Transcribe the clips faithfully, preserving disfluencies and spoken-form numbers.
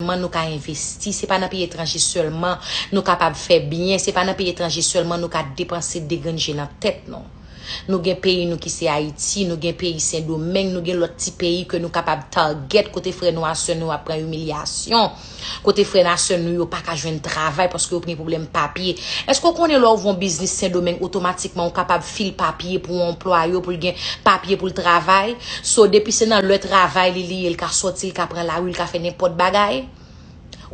sèlman nou ka envesti, se pa nan peyi etranje sèlman nou kapab fè byen, se pa nan peyi etranje sèlman nou ka depanse de grenn je nan tèt nou. Nou gen peyi nou ki se Ayiti, nou gen peyi Sendomeng, nou gen lòt ti peyi ke nou kapab target kote frè nou a sè nou ap pran imilyasyon, kote frè n a sè nou yo pa ka jwenn travay paske yo gen pwoblèm papye. Èske w konnen lè w ouvè yon biznis Sendomeng, otomatikman ou kapab fil papye pou yon anplwaye pou l gen papye pou l travay? So, depi se nan lè travay li li ye, l ka sòti, l ka pran lari, l ka fè nenpòt bagay.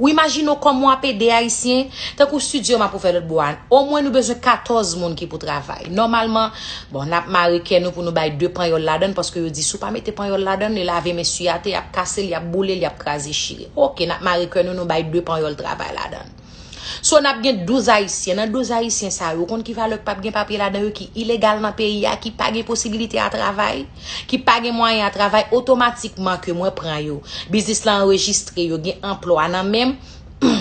Ou imajine w kòman w ap ede Ayisyen? Tankou estidyo m ap ouvè lòt bò a, omwen nou bezwen katòz moun ki pou travay. Nòmalman, bon, n ap mare kè nou pou nou bay de panyòl ladan l, paske yo di si w pa mete panyòl ladan l, li lave men sou atè, y ap kase l, y ap boule l, y ap kraze chire. Oke, n ap mare kè nou, nou bay de panyòl travay ladan l. So, n ap gen douz Ayisyen. Nan douz Ayisyen sa yo, ou konn ki valè k p ap gen papye ladan yo ki ilegal nan peyi a, ki pa gen posibilite a travay, ki pa gen mwayen a travay, otomatikman ke mwen pran yo. Biznis la anrejistre, yo gen anplwa nan men m.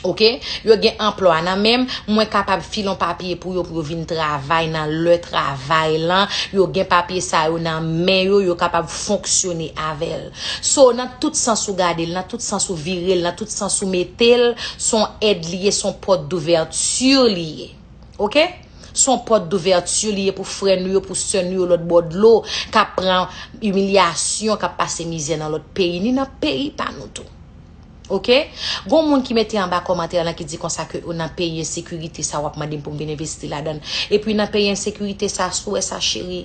Oke? Yo gen anplwa nan men m. Mwen kapab file yon papye pou yo, pou yo vin travay nan lè travay lan. Yo gen papye sa yo nan men yo, yo kapab fonksyone avè l. So, nan tout sans ou gade l, nan tout sans ou vire l, nan tout sans ou mete l, se yon èd li ye, se yon pòt douvèti li ye. Oke? Se yon pòt douvèti li ye pou frè nou yo, pou sè nou yo lòt bò dlo, k ap pran imilyasyon, k ap pase mizè nan lòt peyi, ni nan peyi pa nou tou. Oke? Gon moun ki mete anba kòmantè lan ki di konsa ke ou nan peyi ensekirite sa w ap mande m pou m vin envesti ladan l. Epi nan peyi ensekirite sa, si w wè sa cheri,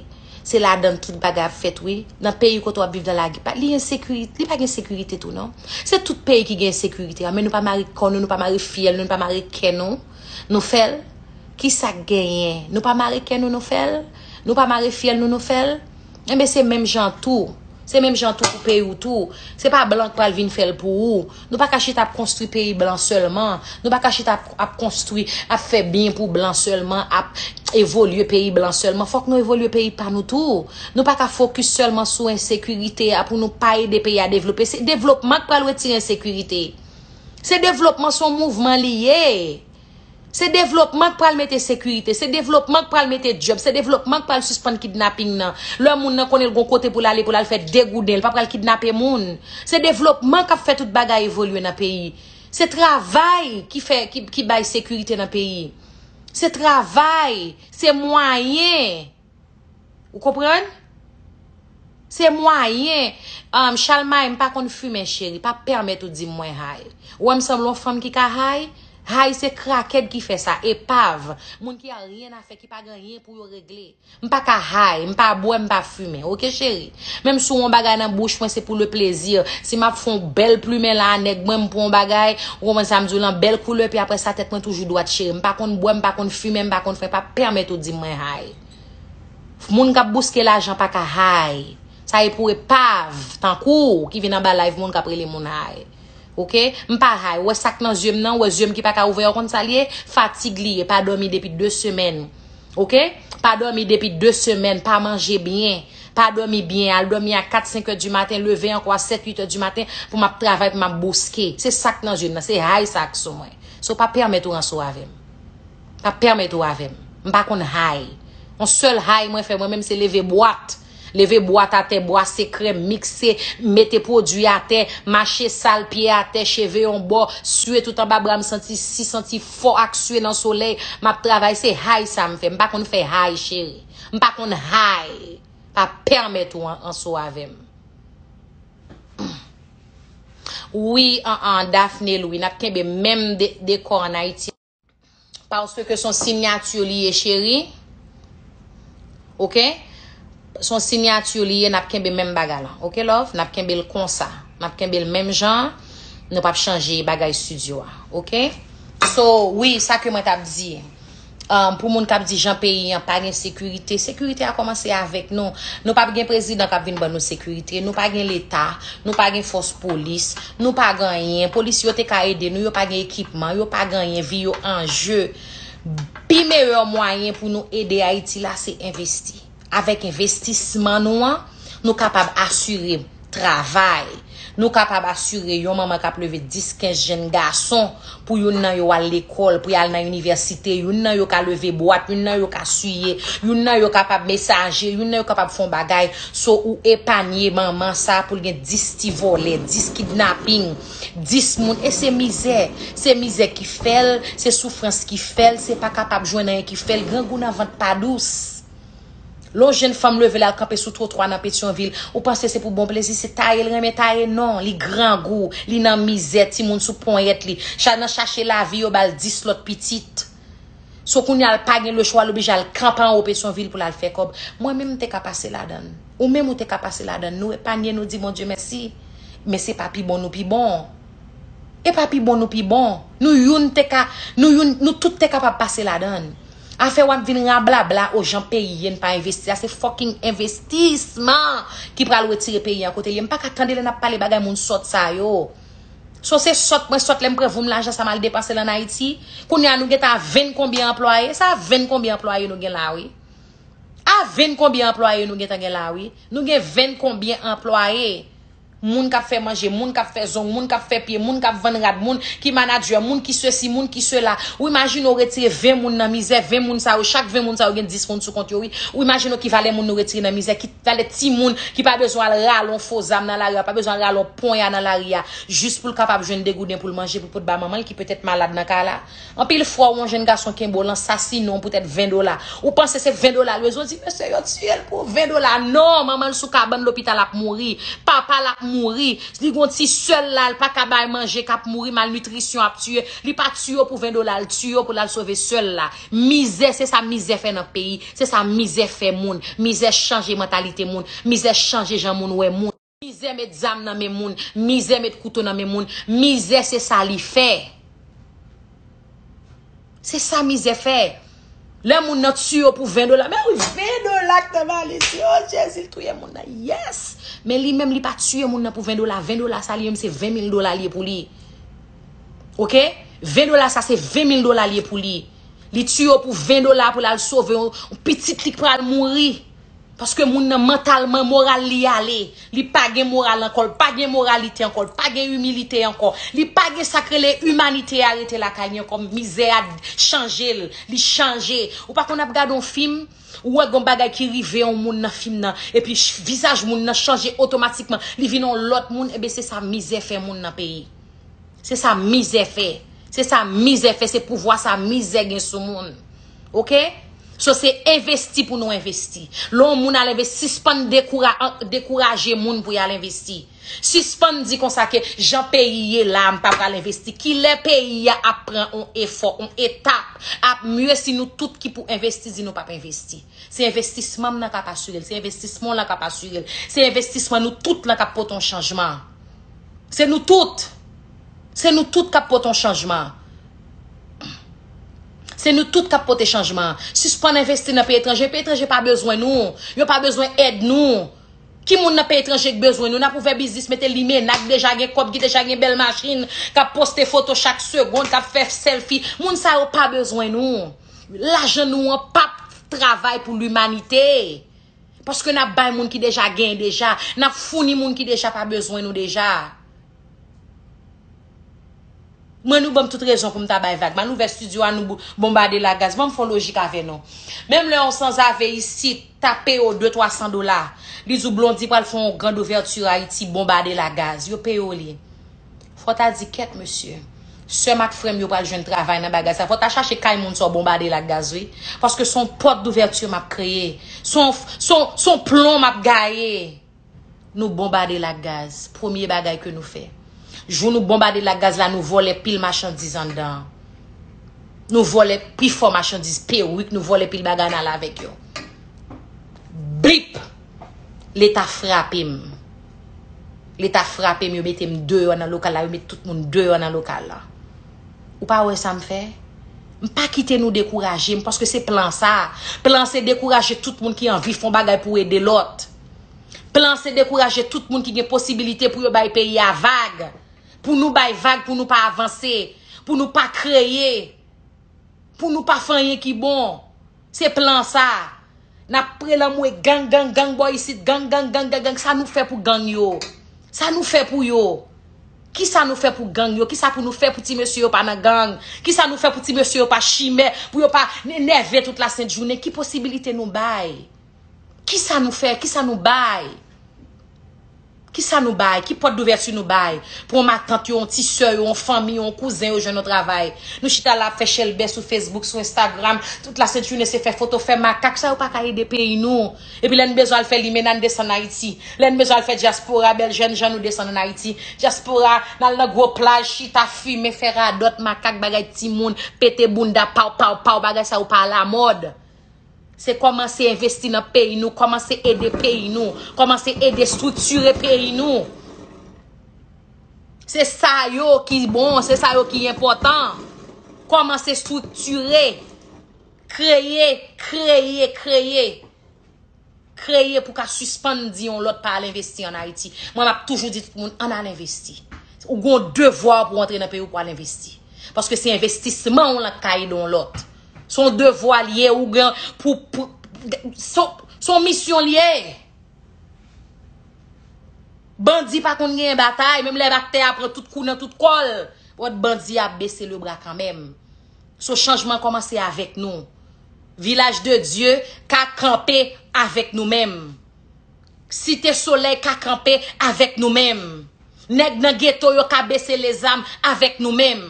se ladan l tout bagay ap fèt wi. Nan peyi kote w ap viv nan lagi, pa, li ensekirite, li pa gen sekirite tou non. Se tout peyi ki gen ensekirite. Men nou pa mare kò nou, nou pa mare fyèl nou, nou pa mare kè nou. Nou fè l. Kisa k genyen? Nou pa mare kè nou, nou fè l? Nou pa mare fyèl nou, nou fè l? Enben, se menm jan tou. Se menm jan tou pou peyi w tou. Se pa blan k pral vin fè l pou ou. Nou pa ka chita ap konstwi peyi blan sèlman. Nou pa ka chita ap, ap konstwi, ap fè byen pou blan sèlman, ap evolye peyi blan sèlman. Fòk nou evolye peyi pa nou tou. Nou pa ka fokis sèlman sou ensekirite a pou nou pa ede peyi a devlope. Se devlopman k pral retire ensekirite. Se devlopman, se yon mouvman li ye. Se devlopman k pral mete sekirite, se devlopman k pral mete djòb, se devlopman k pral sispann kidnaping nan. Lè moun nan konnen l gon kote pou l ale, pou l al fè degouden, l pa pral kidnape moun. Se devlopman k ap fè tout bagay evolye nan peyi. Se travay ki fè, ki, ki bay sekirite nan peyi. Se travay, se mwayen. Ou konprann? Se mwayen. Um, Chalmay, m pa konn fimen, cheri. Pa pèmèt ou di m mwen high. Ou wè m sanble yon fanm ki ka high? High se crackhead ki fè sa, epav. Moun ki a ryen a fè, ki pa gen anyen pou yo regle. M pa ka high, m pa bwè, m pa fimen. Oke, cheri? Menm si w yon bagay nan bouch mwen, se pou le plezi. Si m ap fè yon bèl plimen la a nèg mwen, m pran yon bagay, ou konprann sa m di w lan, bèl koulè, epi apre sa, tèt mwen toujou dwat, cheri. M pa konn bwè, m pa konn fimen, m pa konn fè, pa pèmèt ou di m mwen high. Moun k ap bouske lajan pa ka high. Sa e pou epav, tankou w, ki vin anba live moun k ap rele moun high. Oke? M pa high. Ou wè sa k nan zye m nan, ou wè zye m ki pa ka ouvè, ou konn sa l ye? Fatig li ye, pa dòmi depi de semèn. Oke? Pa dòmi depi de semèn, pa manje byen, pa dòmi byen, al dòmi a kat, senk è di maten, leve ankò a sèt, uit è di maten pou m ap travay, pou m ap bouske. Se sa k nan zye m nan, se high sa k sou mwen. So pa pèmèt ou ranse w avè m. Pa pèmèt ou avè m. M pa konn high. Yon sèl high mwen fè mwen menm se leve bwat. Leve bwat atè, bwase krèm, mikse, mete pwodui atè, mache sal pye atè, cheve yon bò, swe tout anba bra m, santi si, santi fò ak swe nan solèy. M ap travay, se high sa m fè. M pa konn fè high, cheri. M pa konn high. Pa pèmèt ou an, anso avè m. Wi, an, an, Daphne Louis, n ap kenbe menm de, dekò ann Ayiti. Paske se yon sinyati li ye, cheri. Oke? Se yon sinyati li ye, n ap kenbe menm bagay la. Oke, love? N ap kenbe l konsa. N ap kenbe l menm jan. Nou p ap chanje bagay estidyo a. Oke? So, wi, sa ke mwen t ap di. Um, pou moun k ap di jan peyi an pa gen sekirite, sekirite a kòmanse avèk nou. Nou p ap gen prezidan k ap vin ban nou sekirite. Nou pa gen leta. Nou pa gen fòs polis. Nou pa gen anyen. Polis yo te ka ede nou. Yo pa gen ekipman. Yo pa gen anyen. Vi yo an je. Pi meyè mwayen pou nou ede Ayiti la, se envesti. Avèk envestisman nou an, nou kapab asire travay. Nou kapab asire yon manman k ap leve dis, kenz jenn gason pou youn nan yo al lekòl, pou y al nan inivèsite, youn nan yo ka leve bwat, youn nan yo ka siye, youn nan yo kapab mesaje, youn nan yo kapab fè yon bagay. So, ou epanye manman sa pou l gen dis ti vòlè, dis kidnaping, dis moun. E se mizè. Se mizè ki fè l, se soufrans ki fè l, se pa kapab jwenn anyen ki fè l. Grangou nan vant pa dous. Lè yon jenn fanm leve l al kanpe sou twotwa nan Petyonvil, ou panse se pou bon plezi, se taye l renmen taye? Non, li grangou, li nan mizè, timoun sou ponyèt li. Cha nan chache lavi, yo ba l dis lòt pitit. So kounye a l pa gen lechwa, l oblije al kanpe anwo Petyonvil pou l al fè kòb. Mwen menm m te ka pase ladan l. Ou menm ou te ka pase ladan l. Nou epanye, nou di Bondye mèsi. Men se pa pi bon nou pi bon. E pa pi bon nou pi bon. Nou youn te ka, nou youn, nou tout te kapab pase ladan l. Afè w ap vin rablabla o jan peyi ye n pa envesti. Sa se fucking envestisman ki pral retire peyi an kote l ye. M pa ka tande lè n ap pale bagay moun sòt sa yo. So se sòt mwen sòt lè m pran voum lajan sa m al depanse l ann Ayiti. Kounye a nou gentan a venn konbyen anplwaye. Sa a venn konbyen anplwaye nou gen la wi. A venn konbyen anplwaye nou gentan gen la wi. Nou gen venn konbyen anplwaye. Moun k ap fè manje, moun k ap fè zong, moun k ap fè pye, moun k ap vann rad, moun ki manadjè, moun ki sesi, moun ki sela. Ou imajine w retire ven moun nan mizè, ven moun sa yo, chak ven moun sa yo gen dis moun sou kont yo wi. Ou imajine w ki valè moun nou retire nan mizè, ki valè timoun ki pa bezwen al rale yon fo zam nan lari a, pa bezwen al rale yon ponya nan lari a, jis pou l kapab jwenn de gouden pou l manje, pou l pot ba manman l ki petèt malad nan kay la. Anpil fwa, w yon jenn gason kenbe w, l ansasinen w poutèt ven dola. Ou panse se ven dola l bezwen? Di, mesye, yo tiye l pou ven dola. Non, manman l sou kabann lopital ap mouri. Papa l ap mouri. Li gon ti sè l la, l pa ka bay manje, k ap mouri, malnitrisyon ap tiye. Li pa tiye w pou ven dola, l tiye w pou l al sove sè l la. Mizè, se sa mizè fè nan peyi. Se sa mizè fè moun. Mizè chanje mantalite moun. Mizè chanje jan moun wè moun. Mizè met zam nan men moun. Mizè met kouto nan men moun. Mizè se sa li fè. Se sa mizè fè. Lè moun nan tiye w pou ven dola. Men wi, ven dola k nan valiz li. O Jezi, l touye moun nan. Yes! Men li menm, li pa tiye moun nan pou ven dola. Ven dola sa li menm, se ven mil dola li ye pou li. Oke? Ven dola sa, se ven mil dola li ye pou li. Li tiye w pou ven dola pou l al sove yon, yon pitit li k pral mouri. Paske moun nan mantalman, moral li ale. Li pa gen moral ankò, li pa gen moralite ankò, li pa gen imilite ankò. Li pa gen sa k rele imanite a rete lakay li ankò. Mizè a chanje l, li chanje. Ou pa konn ap gade yon fim, ou wè gon bagay ki rive yon moun nan fim nan, epi ch- vizaj moun nan chanje otomatikman. Li vin yon lòt moun, ebyen se sa mizè fè moun nan peyi. Se sa mizè fè. Se sa mizè fè, se pouvwa sa mizè gen sou moun. Oke? So se envesti pou nou envesti. Lè yon moun al envesti, sispann dekoura- an- dekouraje moun pou y al envesti. Sispann di konsa ke jan peyi ye la, m pa pral envesti. Kilè peyi a ap pran yon efò, yon etap, ap mye si nou tout ki pou envesti di nou p ap envesti? Se envestisman m nan k ap asire l. Se envestisman w lan k ap asire l. Se envestisman nou tout lan k ap pote yon chanjman. Se nou tout. Se nou tout k ap pote yon chanjman. Se nou tout k ap pote chanjman. Sispann envesti nan peyi etranje. Peyi etranje pa bezwen nou. Yo pa bezwen èd nou. Ki moun nan peyi etranje k bezwen nou? N ap ouvè biznis, mete limena k deja gen kòb, ki deja gen bèl machin, k ap poste foto chak segonn, k ap fè sèlfi. Moun sa yo pa bezwen nou. Lajan nou an p ap travay pou limanite. Paske n ap bay moun ki deja genyen deja. N ap founi moun ki deja pa bezwen nou deja. Mwen, nou ban m tout rezon pou m ta bay vag. M al ouvè estidyo a, nou bou- bonbade l ak gaz. Ban m fè yon lojik avè nou. Menm lè yon sanzave isit ta peye w de twa san dola, li di w Blondy pral fè yon grand ouvèti Ayiti, bonbade l ak gaz. Yo peye w li. Fò w ta di, kèt mesye. Sè m ak frè m yo pral jwenn travay nan bagay sa. Fò w ta chache kay moun sa w bonbade l ak gaz, wi. Paske se yon pòt douvèti m ap kreye. Se yon, se yon, se yon plon m ap gaye. Nou bonbade l ak gaz. Premye bagay ke nou fè. Jou nou bonbade l ak gaz la, nou vòlè pil machandiz anndan an. Nou vòlè pi fò machandiz, perik, nou vòlè pil bagay, n ale avèk yo. Blip! Leta frape m. Leta frape m, yo mete m deyò nan lokal la, yo met tout moun deyò nan lokal la. Ou pa wè sa m fè? M pa kite nou dekouraje m, paske se plan sa. Plan se dekouraje tout moun ki anvi fè yon bagay pou ede lòt. Plan se dekouraje tout moun ki gen posibilite pou yo bay peyi a vag. Pou nou bay vag, pou nou pa avanse, pou nou pa kreye, pou nou pa fè anyen ki bon. Se plan sa. N ap prelanmwe gang, gang, gang bò isit, gang, gang, gang, gang, gang. Sa nou fè pou gang yo? Sa nou fè pou yo? Kisa nou fè pou gang yo? Kisa pou nou fè pou ti mesye yo pa nan gang? Kisa nou fè pou ti mesye yo pa chimè? Pou yo pa n- nève tout lasent jounen? Ki posibilite nou bay? Kisa nou fè? Kisa nou bay? Kisa nou bay? Ki pòt douvèti nou bay? Pou yon matant yo, yon ti sè yo, yon fanmi yo, yon kouzen yo jwenn yon travay. Nou chita la ap fè chèlbè sou Facebook, sou Instagram. Tout lasent jounen se fè foto, fè makak. Sa yo pa ka ede peyi nou. Epi lè n bezwen al fè limena, n desann Ayiti. Lè n bezwen al fè dyaspora, bèl jèn jan, nou desann ann Ayiti. Dyaspora, n al nan gwo plaj, chita, fimen, fè radòt, makak, bagay timoun, pete bounda, paw, paw, paw, bagay sa yo pa alamòd. Se kòmanse envesti nan peyi nou, kòmanse ede peyi nou, kòmanse ede estriktire peyi nou. Se sa yo ki bon, se sa yo ki enpòtan. Kòmanse estriktire, kreye, kreye, kreye. Kreye pou ka sispann di yon lòt pa al envesti ann Ayiti. Mwen, m ap toujou di tout moun, ann al envesti. Ou gen yon devwa pou antre nan peyi w pou al envesti. Paske se envestisman w lan k ka ede yon lòt. Se yon devwa l ye, ou gen pou, pou se se yon misyon l ye. Bandi pa konn genyen batay, menm lè aktè a pran tout kou nan tout kò l, wòt bandi a bese lebra kanmenm. So chanjman kòmanse avèk nou. Vilaj de Dye ka kanpe avèk nou menm. Site Solèy ka kanpe avèk nou menm. Nèg nan geto yo ka bese lezam avèk nou menm.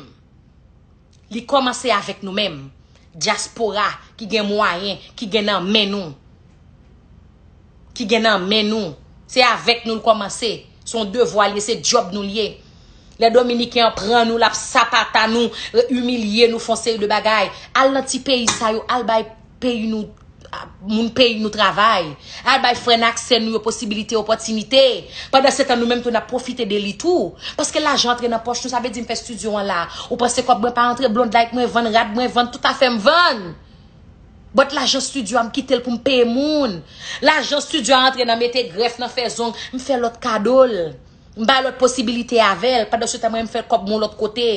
Li kòmanse avèk nou menm. Dyaspora ki gen mwayen, ki gen nan men nou. Ki gen nan men nou. Se avèk nou l kòmanse. Se yon devwa l ye, se djòb nou l ye. Lè Dominiken an pran nou, l ap sapata nou, imilye nou, fè yon seri de bagay. Al nan ti peyi sa yo, al bay peyi nou, moun peyi nou travay. Al bay frè n ak sè nou yo posibilite, opòtinite. Pandansetan, nou menm tou, n ap pwofite de li tou. Paske lajan antre nan pòch nou, sa vle di m fè estidyo an la. Ou panse kòb mwen pa antre, blond like mwen vann, rad mwen vann, tout afè m vann. But lajan estidyo a, m kite l pou m peye moun. Lajan estidyo a antre nan mete grèf, nan fè zong, m fè lòt kado l. M bay lòt posibilite avè l. Pandansetan, mwen, m fè kòb mwen lòt kote.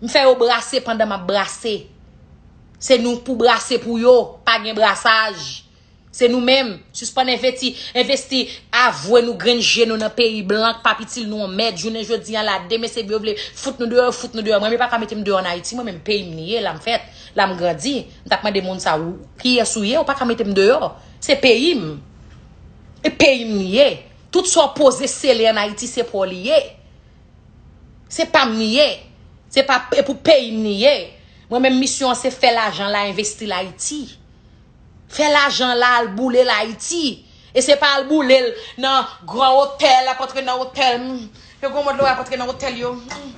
M fè yo brase pandan m ap brase. Se nou pou brase pou yo. Pa gen brasaj. Se nou menm. Sispann envesti, envesti, avwe nou grenn je nou nan peyi blan k p ap itil nou yon mèd. Jounen jodi a la, demen se yo vle fout nou deyò, yo fout nou deyò. Mwen, yo pa ka mete m deyò ann Ayiti. Mwen menm, peyi m li ye, la m fèt, la m grandi. M t ap mande moun sa, ou, kiyès ou ye, ou pa ka mete m deyò. Se peyi m. E peyi m li ye. Tout sa w poze sele ann Ayiti, se pa w li ye. Se pa m li ye. Se pa, e pou peyi m li ye. Mwen menm, misyon an se fè lajan la, envesti l Ayiti. Fè lajan la, al boule l Ayiti. E se pa al boule l nan gran otèl, ap antre nan otèl. Mm. Yo gwo mòd lè w ap antre nan otèl yo. Mm.